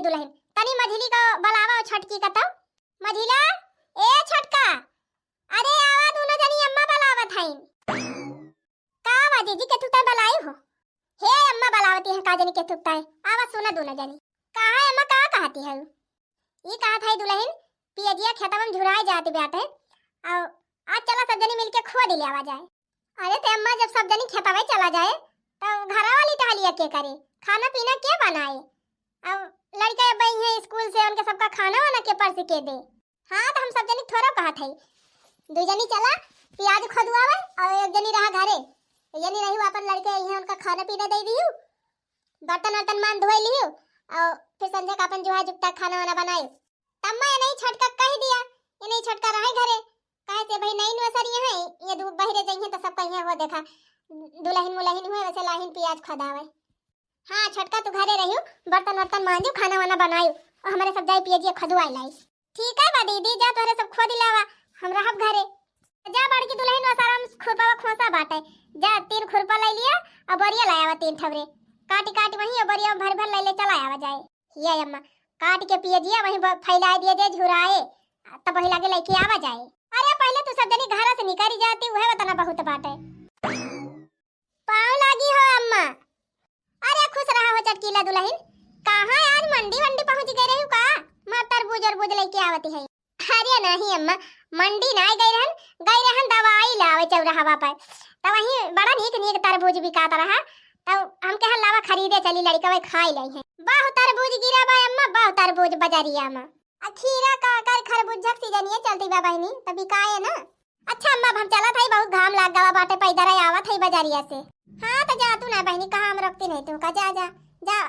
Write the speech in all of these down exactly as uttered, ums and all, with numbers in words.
दुलहिन, तनी मझिली का बलावा, छोटकी का तो। मझिला, ए छोटका, अरे आवा, दुनो जनी अम्मा बलावत हईन। का बा जीजी, केथुक ताईं बलाई हो? हे अम्मा बलावती हैं, का जनी केथुक ताईं। आवा सुना दुनो जनी। का है अम्मा, का कहती है? ई कहत है दुलहिन, पियजिया खेतवा में झुराई जाती बाटे, और आज चला सब जनी मिलके खोद ल्यावा जाए। अरे ते अम्मा, जब सब जनी खेतवे चला जाए, तब घरा वाली टहलिया के करे? खाना पीना के बनाए? अब लड़के अब आई हैं स्कूल से, उनके सबका खाना वाना के परस के दे? हाँ, तो हम सब जनी थोड़ा कहत है, दू जनी चला पियाज खोदुआवे और एक जनी रहा घरे। एक जनी रही, वो अपन लड़के आई हैं, उनका खाना पीना दे दियो, बर्तन वर्तन मान धोए लियो, और फिर संझा का अपन जुहा जुगता खाना वाना बनाए। तम्मा ये नहीं छोटका कह दिया, ये नहीं छोटका रहे घरे, काहे से भाई नई नोसर यहाँ है, ये दू बहिरे जइहें तो सब कहिए हो देखा, दुलहिन मुलहिन हुए, वैसे लाहिन पियाज खोदावे। हाँ छोटका, तू घरे रहियो, बर्तन वर्तन मांजू, खाना वाना बनायू, और हमरे सब जाए पियजिया खोदुआए लाई। ठीक है बा दीदी, जा तोहरे सब खोद लावा, हम रहब घरे। जा बड़की दुलहिन, वो सारा खुरपा खोसा बाटे, जा तीन खुरपा ले लिया, और बोरिया ले आवा तीन ठवरे, काटी काटी वहीं और बोरिया में भर भर ले ले चला आवा जाए। ये अम्मा, काट के पियजिया वहीं ब-, फैला दिया जे झुराए, तब वहीं लागे लेके आवा जाए। अरे पहले तू सब जनी घर से निकल जाती, वह वतना बहुत बाटे। पाँव लागी हो अम्मा। अरे खुश रहा हो चटकीला दुलहिन, कहाँ आज मंडी वंडी पहुँच गए रही का? माँ तरबूज अरबूज लेके आवती है। अरे नहीं अम्मा, मंडी नाई गई रहन, गई रहन दवाई लावे चौराहवा पर। तो वहीं बड़ा नीक नीक तरबूज बिकात रहा, तो हम कहन लावा खरीदे चली, लड़का वही खाई लाई है। बहुत तरबूज गिरा बा अम्मा, बहुत तरबूज बजरिया में। आ खीरा का कर खरबूजा के सीजनिया चलती बा बहिनी, तो बिकाए ना। अच्छा अम्मा, अब हम चलत हई, बहुत घाम लाग गवा बाटे, पैदल ही आवत हई बजरिया से। हाँ, तो जा तू ना बहिनी, कहाँ हम रोकती नहीं तू का, जा, जा, जा,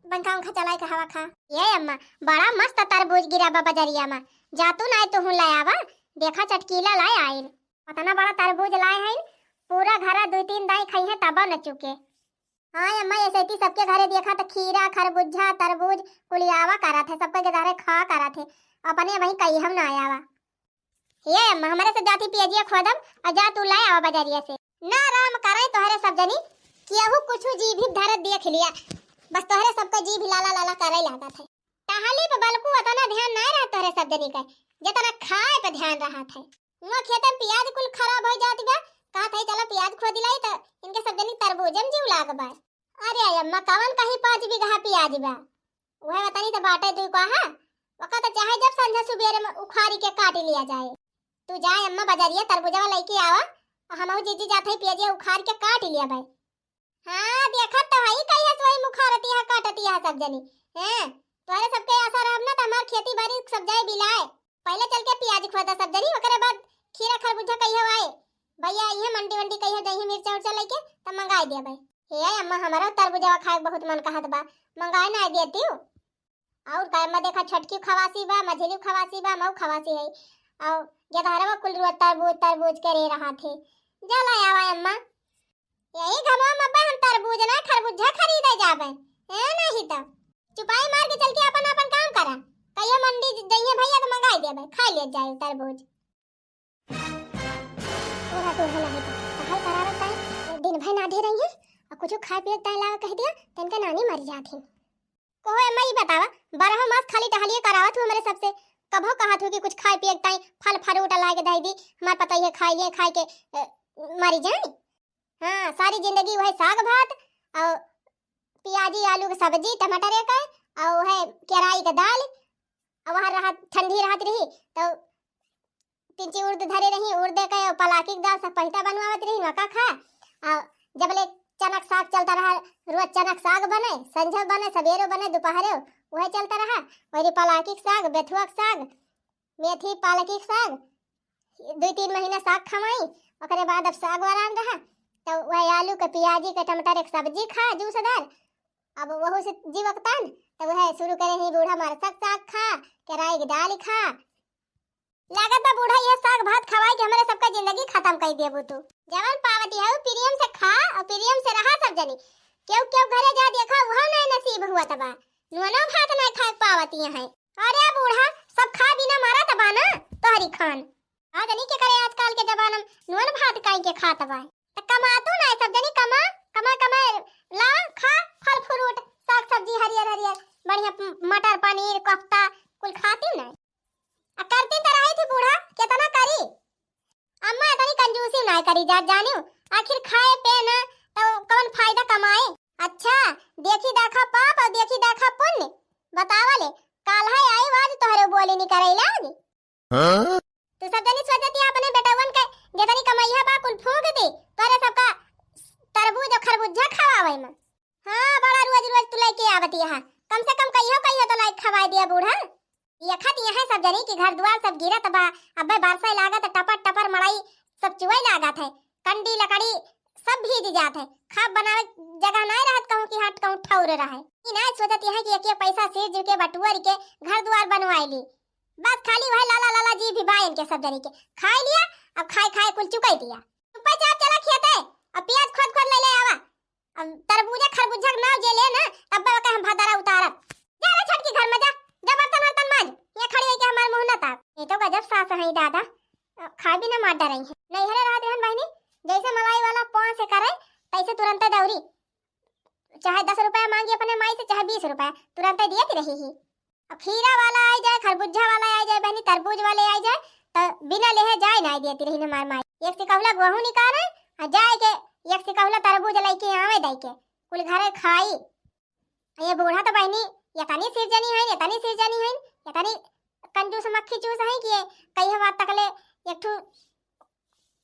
पंखा उंखा चलाई के हवा खा। ये अम्मा, बड़ा मस्त तरबूज गिरा बा बजरिया में, जा तू ना तू ले आवा, देखा चटकीला लाए आइन, इतना बड़ा तरबूज लाए हैं, पूरा घरा दो तीन दाई खाई है तब न चुके। हाँ अम्मा, ऐसे ही सबके घरे देखा तो खीरा, खरबूजा, तरबूज कुलियावा करत है, सबके घरे खा करत है, अपने वहीं कही हम ना आवा। हे अम्मा, हमरे से जाती पियजिया खोदम और जा तू लाए आवा बजरिया से। ना राम करे तोहरे सब जनी, केहू कुछ जी भी धरत देख लिया, बस तोहरे सबका जी भी लाला लाला करे लागत है। टहली पे बलकू उतना ध्यान ना रहा तोहरे सब जनी का, जितना खाए पे ध्यान रहत है। हुआ खेते में पियाज कुल खराब हो जात बा, कहत है चलो पियाज खोद लाई तो इनके सब जनी तरबूजे में जीव लाग बा। अरे अम्मा, कवन कहीं पाँच बीघा पियाज बा, वह वतनी तो बाटे दुई कहा, ओका तो चाहे जब संझा सुबेरे में उखाड़ी के काट लिया जाए। तू जाए अम्मा बजरिया तरबूजवा लेके आवा, और हमहू जीजी जात है पियजिया उखाड़ के काट लिया भाई। हाँ, देखत तो हई कहिया से वही मुखारती है, काटती है सब जनी। हैं, तोहरे सबके आशा रहब ना तो हमार खेती बाड़ी सब जाए बिलाए। पहले चल के पियाज खोदा सब जनी, ओकरे बाद खीरा खरबूजा कहिया आए। भैया अइहे मंडी वंडी कहिया जइहे मिर्चा उर्चा लेके, तब मंगाए दिया भाई। हे अम्मा, हमारा तरबूजवा खाए के बहुत मन कहत बा, मंगाए ना देती हूँ। और का अम्मा, देखा छोटकी खवासी बा, मझिली खवासी बा, मऊ खवासी है। और गेदहरवा कुल रोज तरबूज तरबूज करे रहा थे। जा ला आवा अम्मा। यही घमवा में अब्बा हम तरबूज ना खरबूजा खरीदे जाबे। ए नहीं तो चुपाई मार के चल के अपन अपन काम करा। कहियो मंडी ज-, जइहे भैया तो मंगाई देबे, खा ले जाए तरबूज। पूरा दूर है नहीं तो पढ़ाई करावत ताई, दिन भर ना दे रही है और कुछ खाए पिए ताई लावा कह दिया, तनके नानी मर जात है। कहो अम्मा, ई बतावा, बारह मास खाली टहलिए करावत हो हमरे सबसे, कभो कहत हो कि कुछ खाए पिए के ताई फल फ्रूट लाए के दे दी, हमार पतोहिए खाई लिए, खाए के, अ, मरी जाए। हाँ, सारी जिंदगी वही साग भात और पियाजी आलू के सब्जी, टमाटर के, और वही केराई के दाल, और वहाँ रहत, ठंडी रहत रही तो तिनची उर्द धरे रही, उर्दे के पलाकी के दाल सब पहिता बनवावत रही, वका खा। आ जबले चनक साग चलता रहा, रोज चनक साग बने, संझो बने, सबेरो बने, दोपहरे, वह चलता रहा। वही पलाकी के साग, बेथुआ के साग, मेथी पालकी के साग, दो तीन महीना साग खवाई, ओकरे बाद अब साग वरान रहा, तो वह आलू के, पियाजी के, टमाटर के सब्जी खा, जूसदार। अब वहू से जीवकतान, तो वह शुरू करे ही बूढ़ा मार साग, साग खा, केराई के दाल खा, लागत बा बूढ़ा, यह साग भात खवाई के हमरे सबका जिंदगी खत्म कर देबू तू। जवन पावती है, उ प्रेम से खा और प्रेम से रहा सब जनी। केहू, केहू घरे जा देखा, उहो नहीं नसीब हुआ तबा। नुनो भात नहीं खाए पावती है। अरे बूढ़ा, सब खा बिना मरा तबा ना, तोहरी खान। आ जनी के करे आजकल के जमाना में नुन भात काई के खात बा। त कमा तू ना, सब जनी कमा, कमा, कमा, ला, खा, फल फ्रूट, साग सब्जी हरियर हरियर, बढ़िया, म-, पनीर, कोफ्ता, कुल खाती नहीं। आ करती तो रही थी बूढ़ा, कितना करी? अम्मा इतनी कंजूसी नहीं करी जात जानियो, आखिर खाए पे ना तो कौन फायदा कमाए। अच्छा, देखी देखा पाप और देखी देखा पुण्य। बतावा ले, काल है आई आज तोहरे बोली नहीं करे लाग। हाँ? तू सब जनी सोचत या अपने बेटवन के जेतनी कमैया बा कुल फूंक दी, तोरे सबका तरबूज और खरबूजा खवावे में। हाँ, बड़ा रोज रोज तू लइके आवत यहाँ, कम से कम कहियो कहियो तो लाइके खवाए दिया बूढ़ा। ये खत यहाँ सब जनी की घर दुआर सब गिरत बा, अबे बरसे लागत टपर टपर मड़ई सब चुए लागत है, कंडी लकड़ी सब भीज जात है, खाब बनावे जगह नहीं रहत कहूँ कि हट कहूँ ठौर रहे। ई नहीं सोचत यहाँ कि एक एक पैसा से जुके बटुअर के घर दुआर बनवाए ली, बस खाली वह लाला लाला जी भी बा इनके सब जनी के। खाई लिया, अब खाए खाए कुल चुकाई दिया। तू पैसा चला खेते, अब प्याज खोद खोद ले ले आवा। अब तरबूजा खरबूजा के नाव जे ले ना, तब बा के हम भदरा उतारब। जा रे छोटकी घर में जा, जा बर्तन वर्तन माज, ये खड़ी है कि हमार मुंह ना ताक। ये तो गजब सास है दादा, अब खाए भी ना मार डराई है। नैहरे रहत रहन बहनी, जैसे मलाई वाला पाँव से करे, तैसे तुरंत दौरी। चाहे दस रुपया मांगी अपने माई से, चाहे बीस रुपया, तुरंत दिए के रही ही। अब खीरा वाला आई जाए, खरबूजा वाला आई जाए, बहनी तरबूज वाले आई जाए, तो बिना लेहे जाए ना देती रही हमार माई। एक सिकहुला गेहूं निकाले, आ जाए के एक सिकहुला तरबूज लेके आवे दई के, कुल घरे खाई। ये बूढ़ा तो बहनी इतनी सिरजनी है, इतनी सिरजनी है, इतनी कंजूस मक्खी चूस है कि ये कई बात तक ले एक ठू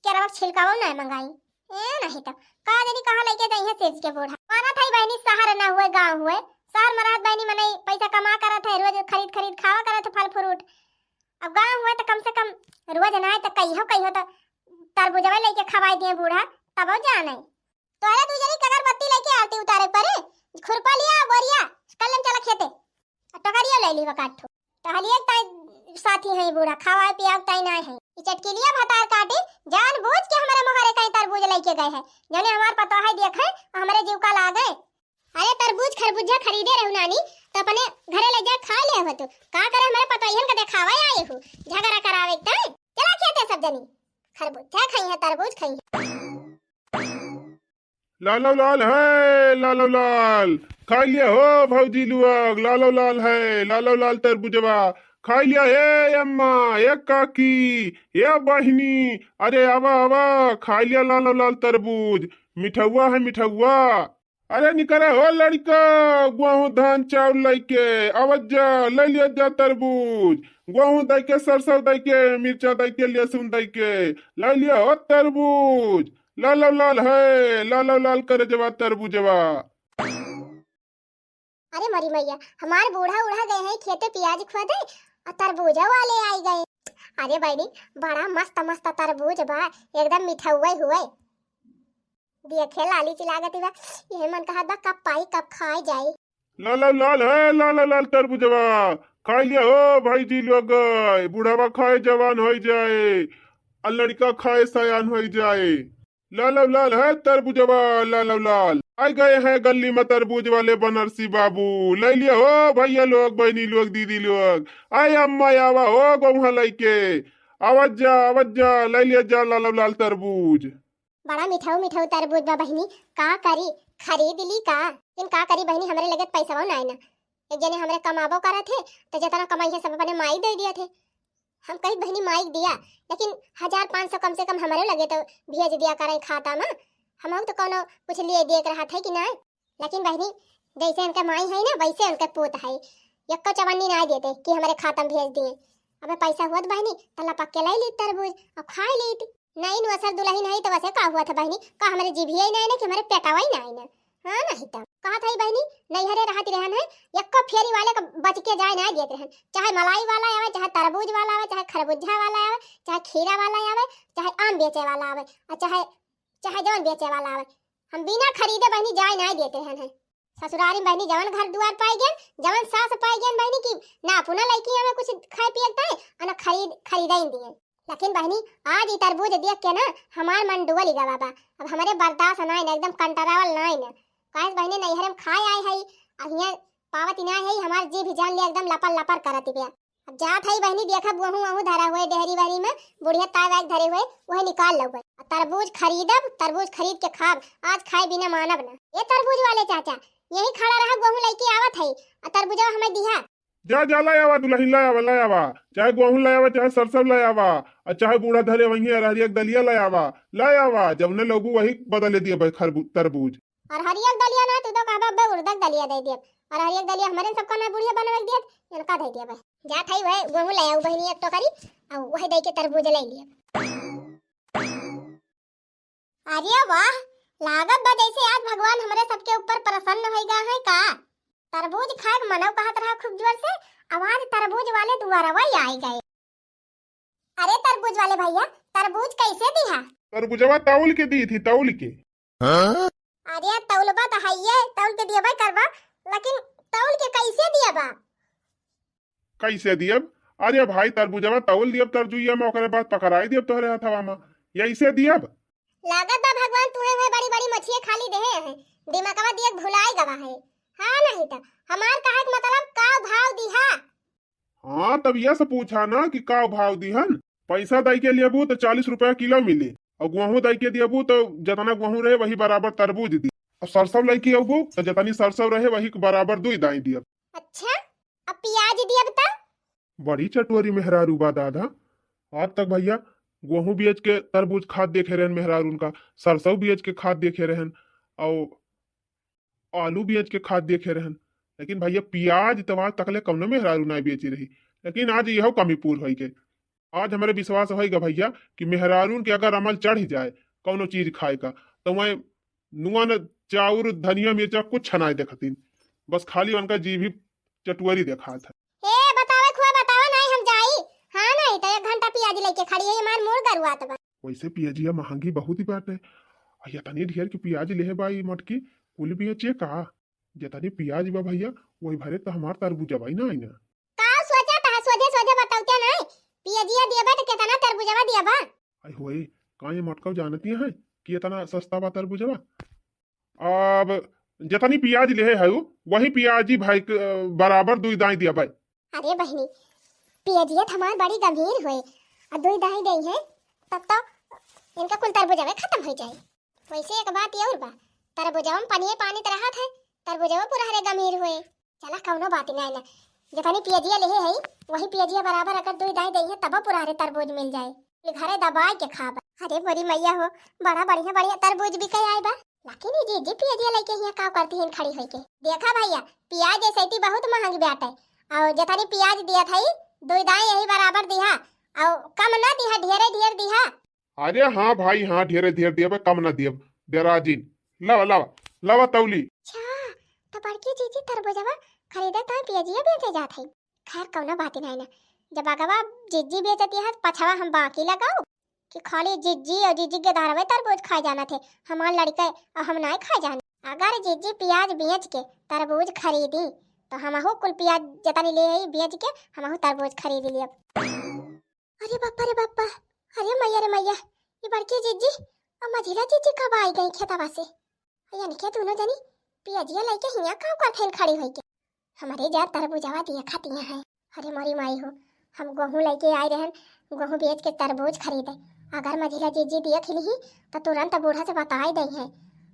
केरवा के छिलकावो ना मंगाई। ए नहीं तो का जानी कहाँ लेके जाई है सेज के बूढ़ा। मानत है बहनी शहर ना हुए गाँव हुए, शहर में रहत बहनी मनई पैसा कमा करत है, रोज खरीद खरीद खावा करत है फल फ्रूट। अब गाँव हुए तो कम से कम रोज ना तो कहियो कहियो तो तरबूजवा लेके खवाई दिए बूढ़ा, तब जाने। तोहरे दू जनी के अगरबत्ती लेके आरती उतारे परे, खुरपा लिया बोरिया, कल हम चला खेते। आ टोकरिया ले ली बकाठो। टहलिए के ताई साथी है बूढ़ा, खावा पिया के ताई ना है। ई चटकिलिया भतार काटी, जान बूझ के हमारे मोहरे कहीं तरबूज लेके गए हैं। जने हमार पतोह है देखे, हमारे जीव का लागे। अरे तरबूज खरबूजा खरीदे रहू नानी, तो अपने घरे ले जा खा ले हो तू। का करे हमारे पतोहियन का देखावे आए हो, झगड़ा करावे के ताई। चला खेते सब जनी, खरबूजा खाई है, तरबूज खाई है। लालो लाल है, लालो लाल, खाई लिया हो भौजी लुअग, लालो लाल है, लालो लाल तरबूजवा, खाई लिया हे अम्मा, ए काकी, ए बहिनी, अरे आवा, आवा, खाई लिया लालो लाल तरबूज, मिठौआ है, मिठौआ। अरे निकरे हो लड़िका, गेहूं धान चाउर लइके, आवत जा, ले लिया जा तरबूज, गेहूं दइके, सरसों दइके, मिर्चा दइके, लहसुन दइके, ले लिया हो तरबूज। लालो लाल है, लालो लाल करे जवा तरबूजवा। अरे मरी मैया, हमार बूढ़ा उढ़ा गए हैं खेते पियाज खोदे, और तरबूजा वाले आई गए। अरे बहनी, बड़ा मस्त मस्त तरबूज बा, एकदम मिठौए हुए। देखे लाली चिलागत बा, यही मन कहत बा कब पाई कब खाए जाए। लालो लाल है, लालो लाल तरबूजवा, खाई लिया हो भाई जी लोग, बुढ़ावा खाए जवान होई जाए, आ लड़का खाए सयान होई जाए। लालो लाल है तरबूजवा, लालो लाल। आ गए हैं गली में तरबूज वाले बनारसी बाबू, ले लिया हो भैया लोग, बहनी लोग, दीदी लोग, आए अम्मा आवा हो गौहा लइके, आवत जा, आवत जा, ले लिया जा लालो लाल तरबूज। बड़ा मिठाऊ मिठाऊ तरबूज बा बहिनी, का करी, खरीद ली का? लेकिन का करी बहिनी, हमरे लगे पैसवा नाई ना। एक जने हमरे कमाबो करत है, तो जितना कमाई है सब अपने माई दे दिया थे। हम कही बहिनी माई दिया, लेकिन हजार पाँच सौ कम से कम हमरे लगे तो भेज दिया करें खाता में। हम तो कोनो कुछ लिए दिए के रहत है कि ना। लेकिन बहिनी, जैसे उनके माई है ना, वैसे उनके पूत है। यक्को चवन्नी ना देते कि हमारे खाता में भेज दिए। अबे पैसा हुआ तो बहिनी, तला पक्के लाई ली तरबूज और खाई ली थी। नहीं नु असर दुल्हन है तो वैसे का हुआ था बहिनी, का हमारे जीभिया ही नहीं ना कि हमारे पेटवा ही नहीं ना। हाँ नहीं तो कहा था बहिनी, नैहरे रहती रहन है, यक्को फेरी वाले का बच के जाए ना देते रहन, चाहे मलाई वाला आवे, चाहे तरबूज वाला आवे, चाहे खरबूजा वाला आवे, चाहे खीरा वाला आवे, चाहे आम बेचे वाला आवे, और चाहे चाहे जवन बेचे वाला आवे, हम बिना खरीदे बहिनी जाए नाई देते रहन है। ससुरारी में बहिनी जवन घर दुआर पाई गयन, जवन सास पाई गयन बहिनी की ना अपना लइकी हमें कुछ खाए पिए के ताई, और ना खरीद, खरीदे ही दिए। लेकिन बहिनी आज ई तरबूज देख के ना हमार मन डुबल ही गवा बा। अब हमारे बर्दाश्त नाई ना, एकदम कंट्रोल नाई ना। काहे से बहिनी नैहर में खाए आए है, अब हियाँ पावत ही नाई है, हमार जी भी जान लिया एकदम लपर लपर करत ही बिया। अब जात हई बहिनी, देखब वहूँ वहूँ धरा हुए डेहरी बहरी में, बुढ़िया ताय वाय धरे हुए, वही निकाल लउबे। आ तरबूज खरीदब, तरबूज खरीद के खाब, आज खाए बिना मानब ना। ए तरबूज वाले चाचा, यही खड़ा रहा, वहूँ लइके आवत हई, आ तरबूजवा हमें दिहा। जा, जा, लै आवा, दुलहिन, लै आवा, लै आवा। चाहे गोहूँ लै आवा, चाहे सरसों लै आवा, अउर चाहे बूढ़ा धरे वहीं अरहरिया के दलिया लै आवा, लै आवा। जउने लउबू वही बदले दियब खरबू-, तरबूज। अरहरिया के दलिया ना, तू तो कहबा अब्बे उड़द के दलिया दइ दियब। अरहरिया के दलिया हमरे सबका ना बुढ़िया बनवे के दियत, इनका दइ दियब। जात हई वही गोहूँ लै आऊ बहिनी एक टोकरी, अउर वही दइ के तरबूज लै लियब। अरे वाह, लागत बा जैसे आज भगवान हमरे सबके ऊपर प्रसन्न होइ गा है का? तरबूज खाए के मनौ कहत रहा खूब जोर से, अउ आज तरबूज वाले दुआरवा ही आइ गए। अरे तरबूज वाले भइया, तरबूज कैसे दिहा? तरबूजवा तौल के दी थी, तौल के। अरे तौलबा त हइये, तौल के दियबे करबा, लेकिन तौल के कैसे दियबा? कैसे दियब? अरे भाई, तरबूजवा तौल दियब तरजुइया में, ओकरे बाद पकड़ाई दियब तोहरे हथवा में, यैसे दियब? लागत बा भगवान तुहे हुए बड़ी बड़ी मछिए खाली देहे हैं, दिमागवा दियक भुलाई गवा है। हाँ नहीं त हमार कहे के मतलब का भाव दिहा? हाँ, तब यह से पूछा ना कि का भाव दिहन। पैसा दई के लेबू तो चालीस रुपया किलो मिली, अउर गोहूँ दई के देबू तो जतना गोहूँ रहे वही बराबर तरबूज दी, अउर सरसों लई के अबू तो जतनी सरसों रहे वही के बराबर दुई दाई दियब। अच्छा, अब पियाज दियब त? बड़ी चटोरी मेहरारू बा दादा। आज तक भइया गोहूँ बेच के तरबूज खात देखे रहन मेहरारून का, सरसों बेच के खात देखे रहन, अउर आलू बेच के खात देखे रहन, लेकिन भइया पियाज तो आज तकले कौनो मेहरारू नाहीं बेची रही, लेकिन आज यहू कमी पूर होइ गए। आज हमरे विश्वास होइ गा भइया कि मेहरारून के अगर अमल चढ़ जाए कौनो चीज खाए का, तो वह नुआन चाउर, धनिया, मिर्चा कुछ नाहीं देखतीन, बस खाली उनका जीभ ही चटुअरी देखात है। ए, बतावे खुआ बतावे नाहीं हम जाई। हाँ नाहीं तो एक घंटा पियाज लइके खड़ी है, हमार मूड़ गरुआत बा। वैसे पियाजिया महंगी बहुत ही बाटे। आ यतनी ढेर के पियाज लेहे बा ई मटकी, कुल बेचे का? जतनी पियाज बा भइया, वही भरे तो हमार तरबूजवा ही ना आई ना। का सोचा था, सोझे सोझे बताओ क्या नाहीं? पियाजिया दिया बा तो कितना तरबूजवा दिया बा? आई होए, का ये मटकव जानती है कि इतना सस्ता बा तरबूजवा? अब जतनी पियाज लेहे है वही पियाजी भाई के, अ, बराबर दुई दाई दिया भाई। अरे बहिनी, पियजियत हमार बड़ी गंभीर होए, आ दुई दाई देई है, तब तो इनका कुल तरबुजवे खत्म होइ जाए। वैसे एक बात और बा, तरबुजवा में पानिये पानी त रहत है, तरबुजवा पूरा हरे गंभीर होए। चला कौनो बात नाहीं ना, जतनी पियजिया लेहे है, वही पियजिया बराबर अगर दुई दाई देई है, तब पूरा हरे तरबूज मिल जाए, ये घरे दबाई के खाब। अरे मोरी मैया हो, बड़ा बढ़िया बढ़िया तरबूज बिके आए बा। लेकिन ई जीजी पियजिया लइके हियाँ का करती हैं खड़ी होइके? देखा भइया, पियाज ऐसे तो बहुत महंग बाटे, अउर जतनी पियाज दिया था, दुई दाई यही बराबर दिहा, अउर कम ना दिहा, ढेरे ढेर दिहा। अरे हाँ भाई, हाँ, ढेरे ढेर दिया, कम ना दिया, डेरा जिन। लावा, लावा, लावा तौली। अच्छा, तो बड़की जीजी तरबुजवा खरीदे तो पियजिया बेचे जात है। खैर, कौनो बात नाहीं ना, जब अगवा जीजी बेचती है, पछवा हम बाकी लगाओ। कि खाली जिज्जी अउर जिज्जी के धरवे तरबूज खाए जाना थे, हमार लड़के अउर हम नाहीं खाए जाने। अगर जिज्जी पियाज बेच के तरबूज खरीदी, तो हमहू कुल पियाज जतनी ले आई बेच के हमहू तरबूज खरीद लियब। अरे बापा रे बापा, अरे मैया रे मैया, ये बड़की जिज्जी अउर मझिला जिज्जी कब आई गई खेतवा से? यानी के दोनों जनी पियजिया लइके हियाँ का करथेन खड़ी होइके? हमरे जा तरबुजवा दिया खातिया है। अरे मोरी माई हो, हम गोहूँ लइके आए रहन, गोहूँ बेच के तरबूज खरीदे। अगर मझिला जीजी दिया खिलही, तो तुरंत बूढ़ा से बताए दई है।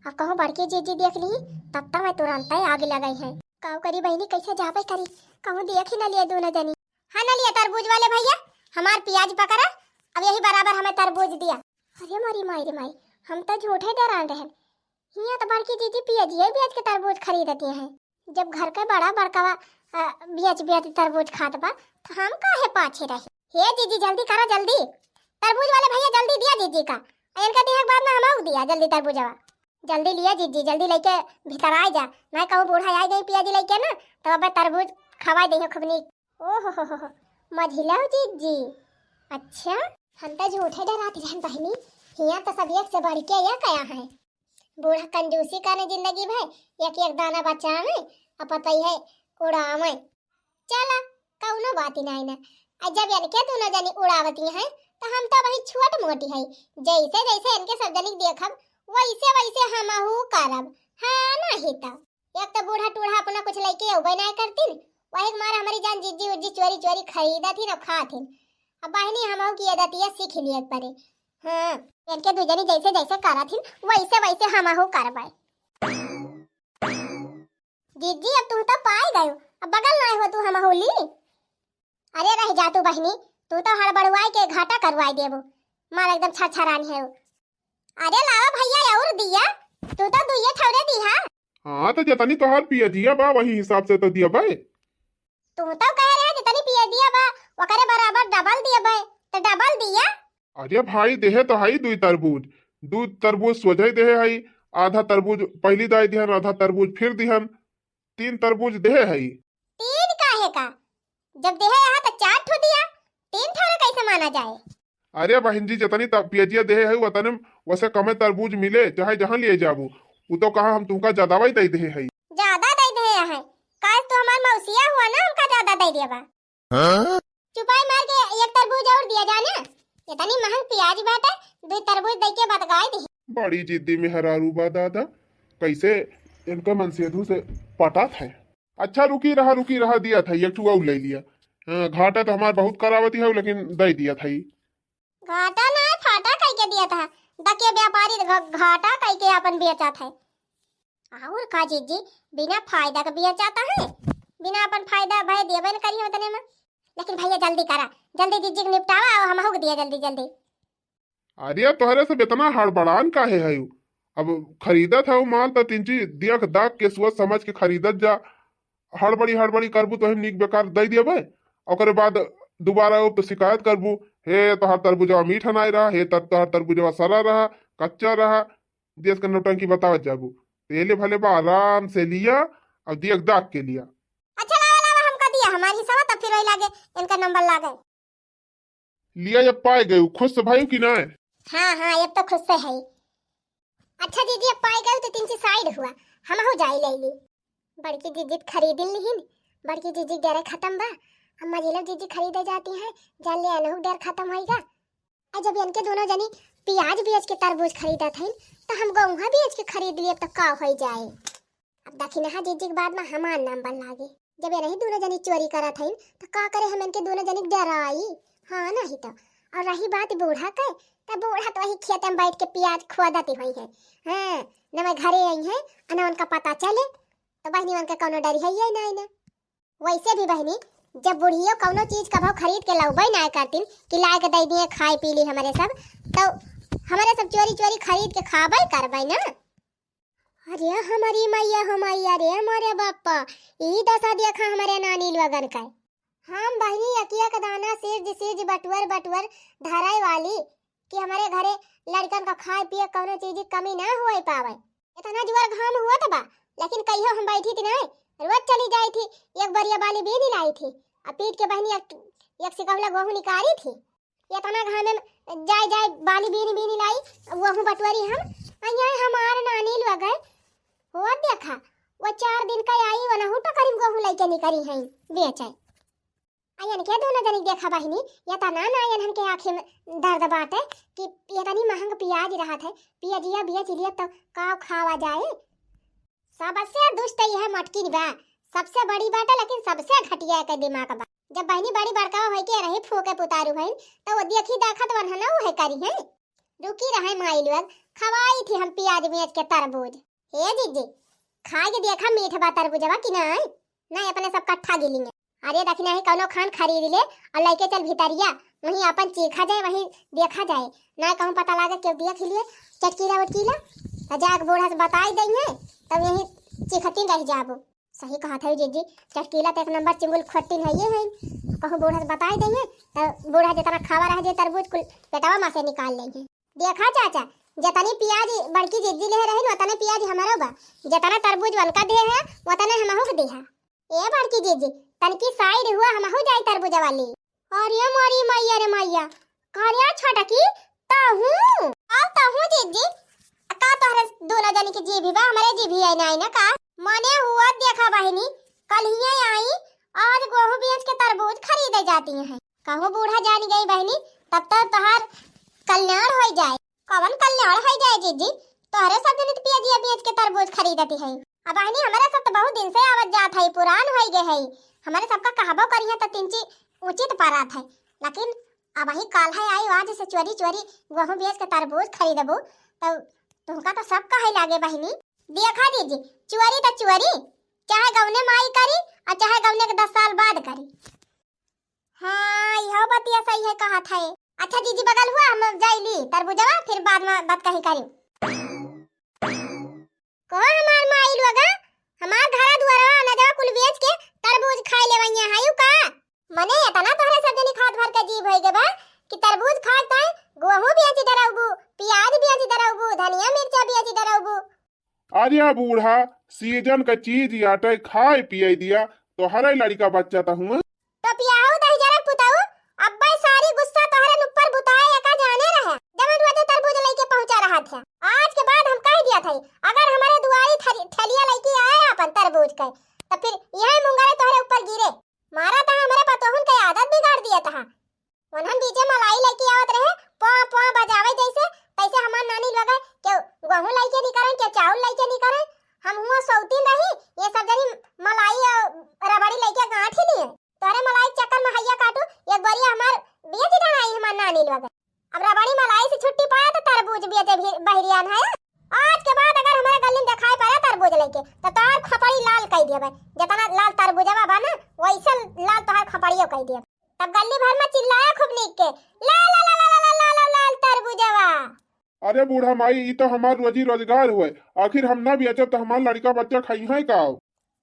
अब कहूँ बड़की जीजी देख ली, तब तो मैं तुरंत आग लगई है। काऊ करी बहिनी, कैसे जाबे करी, कहूँ देख ही न लिए दोनों जनी। हाँ न लिए तरबूज वाले भइया, हमार पियाज पकड़ा, अब यही बराबर हमें तरबूज दिया। अरे मोरी माई रे माई, हम तो झूठे डरान रहन, हियाँ तो बड़की जीजी पियजिया बेच के तरबूज खरीदती हैं। जब घर के बड़ा बड़कवा, अ, बेच बेच तरबूज खात बा, तो हम काहे पाछे रही? हे जीजी, जल्दी करा, जल्दी। तरबूज वाले भइया, जल्दी दिया जीजी का। आ इनका दिहे के बाद में हमहू दिया, जल्दी तरबूजवा। जल्दी लिया जीजी, जल्दी लइके भीतर आए जा। ना कहूँ बूढ़ा आए गई पियाजी लइके ना, तो अब तरबूज खवाए दइहे खूब नीक। ओ हो हो हो हो, मझिला जीजी। अच्छा, हम तो झूठे डरात रहन बहिनी, हियाँ तो सब एक से बढ़ के एक आया है। बूढ़ा कंजूसी करे जिंदगी भर, एक एक दाना बचावे, आ पतई है उड़ावे। चला, कौनो बात ही नाहीं ना। आ जब इनके दोनों जनी उड़ावती हैं, तो हम तो वही छोट मोटी है, जैसे जैसे इनके सब जनी देखब, वैसे वैसे हमहू करब। हाँ, नहीं तो एक तो बूढ़ा टूढ़ा अपना कुछ लइके अउबे नाहीं करतीन, वही के मारे हमारी जान जिज्जी उज्जी चोरी चोरी खरीदत ही ना खात ही। अब बहिनी हमहू की आदतिया सीख लिए परे। हाँ, इनके दू जनी जैसे जैसे करत हिन, वैसे वैसे हमहू करबै। जीजी, अब तू तो पाए गयो, अब बगल नाहीं हो तू हमहू ली। अरे रह जा तू बहिनी, तू तो हड़बड़ुआई के घाटा करवाई देबू, मार एकदम छरछरानी है। अरे लावा भइया अउर दिया, तू तो दुइये ठौरे दिहा। हाँ, तो जतनी तोहार पियजिया बा, वही हिसाब से तो दिया बा। तू तो कहे रहे जतनी पियजिया बा, ओकरे बराबर डबल दिया बा, तो डबल दिया। अरे भाई, देहे तो हई दुई तरबूज, दू तरबूज सोझे देहे हई, आधा तरबूज पहली दाई दिहन, आधा तरबूज फिर दिहन, तीन तरबूज देहे हई। तीन काहे का? जब देहे यहाँ तो चार ठो दिया, तीन ठो कैसे माना जाए? अरे बहन जी, जतनी त-, पियजिया देहे हई, वतने वसे कमे तरबूज मिले, चाहे जहाँ लिए जाबू। उ तो कहा हम तुमका ज्यादा वही दे देहे हई। ज्यादा दे देहे हैं, काहे तो हमार मौसिया हुआ ना, हमका ज्यादा दे दिया बा। हाँ? चुपाई मार के एक तरबूज और दिया जाए ना, इतनी महंग पियाज बाटे, दो तरबूज दे के बतगाई दी। बड़ी जिद्दी मेहरारू बा दादा, कैसे इनका मनसेधु से पटात है। अच्छा रुकी रहा, रुकी रहा, दिया था, एक ठो और ले लिया। हाँ, घाटा तो हमार बहुत करावती है, लेकिन दे दिया था। घाटा ना, फाटा कह के दिया था, दके व्यापारी घ-, घाटा कह के अपन बेचा था। और का जीजी, बिना फायदा के बेचाता है, बिना अपन फायदा भय देबे न करी उतने में। लेकिन भैया जल्दी करा, जल्दी जीजी के निपटावा और हमहू के दिया जल्दी जल्दी। अरे तोहरे सब इतना हड़बड़ान काहे है? अब खरीदत है माल त तिनची देख दाख के सोच समझ के खरीदत जा। हड़बड़ी हड़बड़ी करबू तो हम नीक बेकार दे देबे, ओकरे बाद दोबारा हो तो शिकायत करबू, हे तोहर तरबूजवा मीठ नाय रहा, हे तर-, तोहर तरबूजवा सड़ा रहा, कच्चा रहा। देश के नौटंकी बतावत जाबू। तेले भले बा, आराम से लिया और देख दाख के लिया। अच्छा लावा लावा, हमका दिया हमार हिस्सा, तब फिर वही लागे इनका नंबर लागे। लिया जब पाए गए, खुश से भाई कि ना? हाँ हाँ, अब तो खुश से है। अच्छा जीजी, अब पाए गए तो तीन ची साइड हुआ, हमहू जाई ले ली। बड़की जीजी त खरीदिन लिहिन, बड़की जीजी के डरे खत्म बा। अब मझिलो जीजी खरीदे जाती है, जान ले अनहु डर खत्म होइगा। आ जब इनके दोनों जनी पियाज बेच के तरबूज खरीदत हईन, त हम गहुआ बेच के खरीद लिए, त का होई जाए? अब दखिनहा जीजी के बाद में हमार नाम बन लागे। जब ये नहीं दोनों जनी चोरी करत हईन, त का करे हम इनके दोनों जनी के डराई? हाँ, नहीं तो। और रही बात बूढ़ा के, त बूढ़ा तो वही खेते में बैठ के पियाज खोदत ही होई है। हाँ, न मैं घरे आई है, न उनका पता चले, तो बहनी उनका कौनो डर है ये नहीं ना। वैसे भी बहनी, जब बुढ़ियो कौनो चीज कभो खरीद के लौबे ना करतीन कि लाए के दे दिए, खाए पी ली हमारे सब, तो हमारे सब चोरी चोरी खरीद के खाबे करबे ना। अरे हमारी मैया हो मैया रे, हमारे बापा, ई दशा देखा हमारे नानी लोगन का। हम बहिनी अकिया के दाना सेज सेज बटुअर बटुअर धराए वाली कि हमारे घरे लड़कन का खाए पिए कौनो चीज की कमी ना होए पावे। इतना जुआर घाम हुआ त बा, लेकिन कहियो हम बैठी थी ना, रोज चली जाई थी, एक बरिया बाली बीनी लाई थी, आ पीट के बहिनी एक, एक सिकौला गोहूँ निकारी थी। इतना घामे में जाए जाए बाली बीनी बीनी लाई, वहू बटुअरी हम। आ यहाँ हमार नानी लोग है, हो देखा, वो चार दिन का आई, वनहू टोकरी में गोहूँ लइके निकरी हैं बेचे। आ इनके दोनों जनी देखा बहिनी, इतना ना इनहन के आँखें में दर्द बाटे कि इतनी महंग पियाज रहत है, पियजिया बेच लिए तो का खावा जाए? सबसे दुष्ट यह मटकिन बा, सबसे बड़ी बाटे, लेकिन सबसे घटिया के दिमाग बा। जब बहिनी बड़ी बड़का होई के रही फूके पुतारू हईन, तो वो देखी देखत वनहना उहे करी हैं। रुकी रहे माई लोग, खवाई थी हम पियाज बेच के तरबूज। हे जीजी, खाए के देखा मीठ बा तरबूजवा कि नाई? नाई, अपने सब कट्ठा गिली है। अरे दखिना ही कौनो खान खरीद ले और लइके चल भीतरिया, वहीं अपन चीखा जाए, वहीं देखा जाए। नाई कहूँ पता लागे केहू देख लिए चटकीला उटकीला, तो जाके बूढ़ा से बताई देंगे, तब यहीं चीखतीन रह जाबू। सही कहत है जीजी, चटकीला तो एक नंबर चिंगुल खोटिन है ये है। कहूँ बूढ़ा से बताई देंगे, तो बूढ़ा जितना खावा रह जाए तरबूज कुल पेटवा में से निकाल लेंगे। देखा चाचा, जतनी पियाज बड़की जीजी ले रही न, उतने पियाज हमरो बा। जतना तरबूज वनका दे है, उतने हमहू के दे है। ए बड़की जीजी, तनकी साइड हुआ, हमहू जाई तरबूज वाली। अरे मोरी मैया रे मैया, का रे छोटकी, तहू? आओ तहू जीजी, का तोहरे दोनों जनी के जीभी बा, हमरे जीभी आई ना, आई ना का? मने हुआ देखा बहिनी, कल ही आई, आज गोहूँ बेच के तरबूज खरीदे जाती हैं। कहूँ बूढ़ा जान गई बहिनी, तब तो तोहार कल्याण हो जाए। कवन कल्याण हो जाए जीजी? तोहरे सब जनी तो पियजिया बेच के तरबूज खरीदती है। अब बहिनी, हमारे सब तो बहुत दिन से आवत जात है, पुरान हो गए है, हमारे सबका कहबो करी है तो तिनची उचित परत है, लेकिन अब वही काल है आई, आज से चोरी चोरी गोहूँ बेच के तरबूज खरीदबू, तो तुमका तो सब कहे लागे बहिनी। देखा जीजी, चोरी तो चोरी, चाहे गौने माई करी और चाहे गौने के दस साल बाद करी। हाँ, इहो बतिया सही है, कहत है। अच्छा जीजी, बगल हुआ, हम जाइली तरबूजवा, फिर बाद में बात कही करी। कहो हमार माई लोगा, हमार घरा दुआरवा अनाजवा कुल बेच के तरबूज खाए लेवैया है यू का? मने इतना तोहरे सब जनी खात भर के जीभ होई गे बा कि तरबूज खात है, गेहूं बेच डरौबू, प्याज बेच डरौबू, धनिया मिर्चा बेच डरौबू। अरे बूढ़ा, सीजन का चीज याटे, खाए पिए दिया, तोहरे लड़का बच्चा त हुआ। तो पियाऊ दहिजरक पुताऊ, अब्बे सारी गुस्सा तोहरे ऊपर बुताए एका जाने रहे, जवन वजह तरबूज लेके पहुंचा रहा था। आज के बाद हम कह दिया था, अगर हमारे दुआरी थरी-, थैलिया लेके आए अपन तरबूज के, तो फिर यही मुंगारे तोहरे ऊपर गिरे। मारा था हमारे पतोहन के आदत बिगाड़ दिया था। उन्हन बीचे मलाई लेके आवत रहे, पॉ पॉ बजावे जैसे, तैसे हमार नानी लोग के गेहूं लेके निकरन, के चाउर लेके निकरन। हम हुआ सौतीन रही, ये सब जनी मलाई और रबड़ी लेके गांठ ही लिए। तोरे मलाई के चक्कर में हैया काटू, एक बोरिया हमार बेच डराई हमार नानी लोग। अब रबड़ी मलाई से छुट्टी पाए तो तरबूज बेचे भी बहरियान है। आज के बाद अगर हमारे गली में दिखाई पड़े तरबूज लेके, तो तोर खोपड़ी लाल कई देबे। जितना लाल तरबूजवा बा ना, वैसे लाल तोहार खोपड़ियो कई देबे। तब गली भर में चिल्लाया खूब नीक के, "ला, ला, ला, ला, ला, ला, ला, ला, लाल तरबूजवा।" अरे बूढ़ा माई, ई तो हमार रोजी रोजगार हुए, आखिर हम ना बेचब तो हमार लड़का बच्चा खाई है का?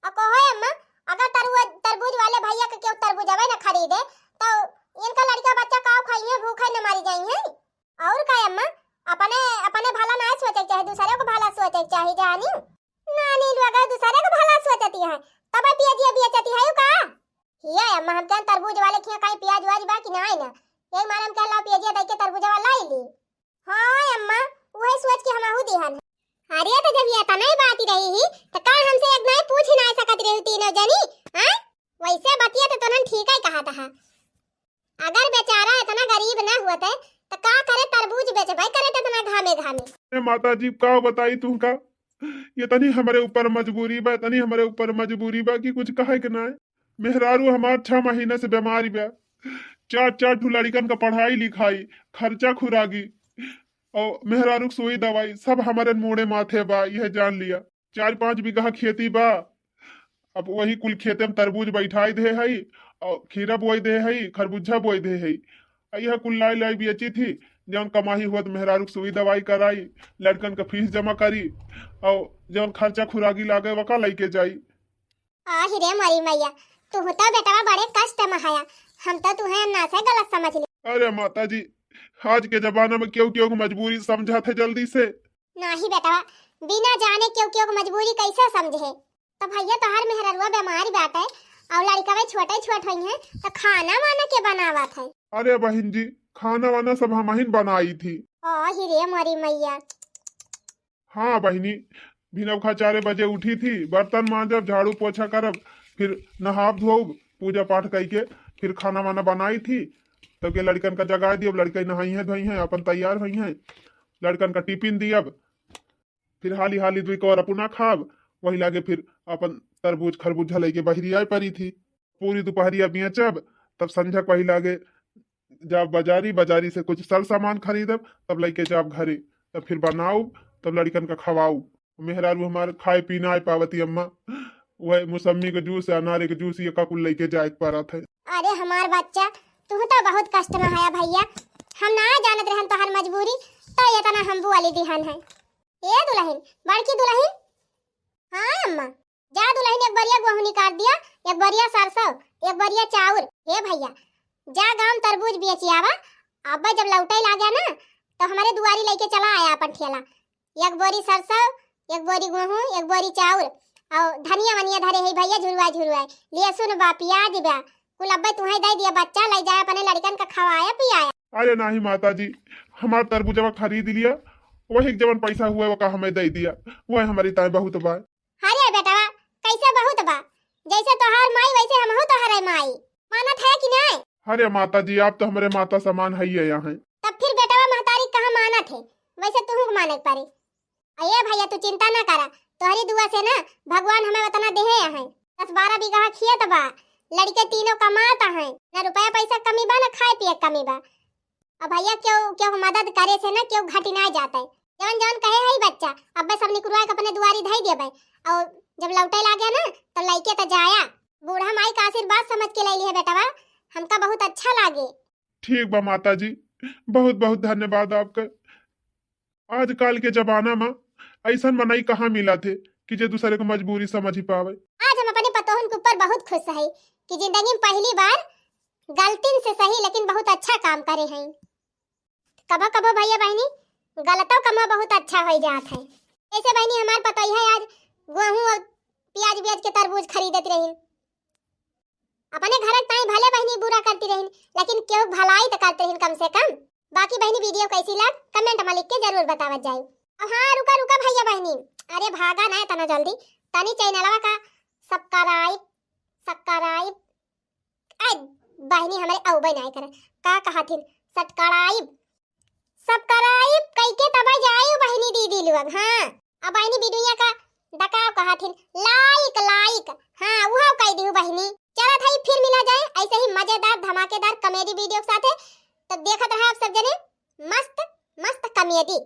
अब कहो अम्मा, अगर तरबूज, तरबूज वाले भैया के केहू तरबूजवे न खरीदे, तो इनका लड़का बच्चा का खाई है, भूखे न मरी जाई है। और का अम्मा, अपने, अपने भला ना सोचे के चाही, दूसरे को भला सोचे के चाही, जानी? नानी लोग दूसरे को भला सोचती है, तब पियाजिया बेचती है का? हिया अम्मा, हम क्या तरबूज वाले खिया कहीं प्याज व्याज बा कि नाई ना, यही मारे हम कहला पियाजिया दे के तरबूजवा लाई ली। हाँ अम्मा, वही सोच के हमहू दिहन। अरे तो जब ये इतना ही बात ही रही ही, तो का हमसे एक नाई पूछ ही नाई सकत रही तीनों जनी? हाँ, वैसे बतिया तो तोनन ठीक ही कहा था। अगर बेचारा इतना गरीब ना होते, तो का करे तरबूज बेचबे करे तो इतना घामे घामे। ए माता जी, का बताई तुमका, ये तनी हमरे ऊपर मजबूरी बा, तनी हमरे ऊपर मजबूरी बा कि कुछ कहे के ना। मेहरारू हमार छह महीने से बीमारी बा, चार चार ठो लड़िकन का पढ़ाई लिखाई, खर्चा खुरागी, और मेहरारू के सुई दवाई सब हमरे मूड़े माथे बा, यह जान लिया। चार पाँच बीघा खेती बा, अब वही कुल खेते में तरबूज बैठाई दे हई, और खीरा बोई दे हई, खरबूजा बोई दे हई। आ यह कुल लाई लाई बेची थी, जौन कमाई हुआ तो मेहरारू के सुई दवाई कराई, लड़कन का फीस जमा करी, और जौन खर्चा खुरागी लागे वका लइके जाई। आहि रे मोरी मैया, तू तो बेटवा बड़े कष्ट में हया, हम तो तुहे अन्ना से गलत समझ ली। अरे माता जी, आज के जमाना में केहू केहू के मजबूरी समझत है जल्दी से। नाही बेटवा, बिना जाने केहू केहू के मजबूरी कैसे समझे? तो भैया तोहार मेहररुआ बीमार बाटे और लड़कवे छोटे छोट होई हैं, तो खाना वाना के बनावत है? अरे बहिन जी, खाना वाना सब हमहिन बनाई थी। आहि रे मोरी मैया। हाँ बहिनी, भिनौखा चारे बजे उठी थी, बर्तन मांजब, झाड़ू पोछा करब, फिर नहाब धोब, पूजा पाठ कइके फिर खाना वाना बनाई थी। तब के लड़कन का जगाए दियब, लड़के नहाई हैं धोई हैं, अपन तैयार होई हैं, लड़कन का टिफिन दियब, फिर हाली हाली दुई कौर अपना खाब, वही लागे फिर अपन तरबूज खरबूजा लइके बहरी आए परी थी। पूरी दुपहरिया बेचब, तब संझा के वही लागे जाब बाजारी, बाजारी से कुछ सर सामान खरीदब, तब लइके जाब घरे, तब फिर बनाउब, तब लड़िकन का खवाउब। मेहरारू हमार खाए पी नाई पावती अम्मा, वह मौसम्मी के जूस, अनारे के जूस, ये का कुल लइके जाए के परत है। अरे हमार बच्चा, तू तो बहुत कष्ट में हया भैया, हम ना जानत रहन तोहार मजबूरी, तो इतना हम बुआली दिहन है। ए दुलहिन, बड़की दुलहिन, हाँ अम्मा। जा दुलहिन, एक बोरिया गेहूं निकाल दिया, एक बोरिया सरसों, एक बोरिया चाउर। हे भैया, जा गांव तरबूज बेच आवा, अब्बे जब लौटे लागे ना, तो हमरे दुआरी लइके चला आया अपन ठेला। एक बोरी सरसों, एक बोरी गेहूं, एक बोरी चाउर, और धनिया वनिया धरे है भैया, झुरवा झुरवा, लहसुन बा, प्याज बा, कुल अब्बे तुहे दे दिया, बच्चा ले जाए अपने लड़कन का खवाया पियाया। अरे नाही माता जी, हमार तरबूजवा खरीद लिया, वही जवन पैसा हुआ वका हमें दे दिया, वह हमारी ताए बहुत बा। अरे बेटवा, कैसे बहुत बा? जैसे तोहार माई वैसे हमहू तोहरे माई। मानत है कि नहीं? अरे माता जी, आप तो हमरे माता समान है ये यहाँ। तब फिर बेटवा महतारी कहाँ मानत है? वैसे तुहू के माने के पड़े। अये भैया, तू चिंता ना करा, तोहरी दुआ से ना भगवान हमें उतना देहे हैं। दस बारह बीघा खेत बा, लड़के तीनों कमात हैं, ना रुपया पैसा कमी बा, ना खाए पिए कमी बा। अब भैया, केहू, केहू मदद करे से ना केहू घटी ना जाते। जवन जवन कहे है बच्चा, अब्बे सब निकुरवा के अपने दुआरी धई देबे। और जब लौटे लागे ना, तो लइके तो जाया। बूढ़ा माई का आशीर्वाद समझ के लैली है बेटवा, हमका बहुत अच्छा लागे। ठीक बा माता जी, बहुत बहुत धन्यवाद आपका। आजकल के जमाना में ऐसन मनई कहाँ मिलत है कि जे दूसरे के मजबूरी समझ ही पावे। आज हम अपने पतोहन के ऊपर बहुत खुश है कि जिंदगी में पहली बार गलतिन से सही लेकिन बहुत अच्छा काम करे हैं। कबो कबो भैया बहनी गलतो कमवा बहुत अच्छा हो जात है। जैसे बहनी हमार पतोहिया आज गेहूं और प्याज व्याज के तरबूज खरीदत रहिन, अपने घर ताई भले बहनी बुरा करती रहिन, लेकिन केहू भलाई तो करते रहिन कम से कम। बाकी बहनी वीडियो कैसी लग कमेंट में लिख के जरूर बतावत जाई। अब हाँ रुका रुका भैया बहनी, अरे भागा ना इतना जल्दी, तनी चैनलवा का सब्सक्राइब, सब्सक्राइब, ए बहनी हमरे अउबे नाय करे, का कहथिन, सब्सक्राइब, सब्सक्राइब कइके तब जाई बहनी दीदी लोग। हाँ अब बहनी वीडियो का दकाव कहथिन, लाइक लाइक, हाँ उहाव कह दिहु बहनी। चलत है फिर मिला जाए ऐसे ही मजेदार धमाकेदार कॉमेडी वीडियो के साथे। तो देखत रहे आप सब जने मस्त मस्त कॉमेडी।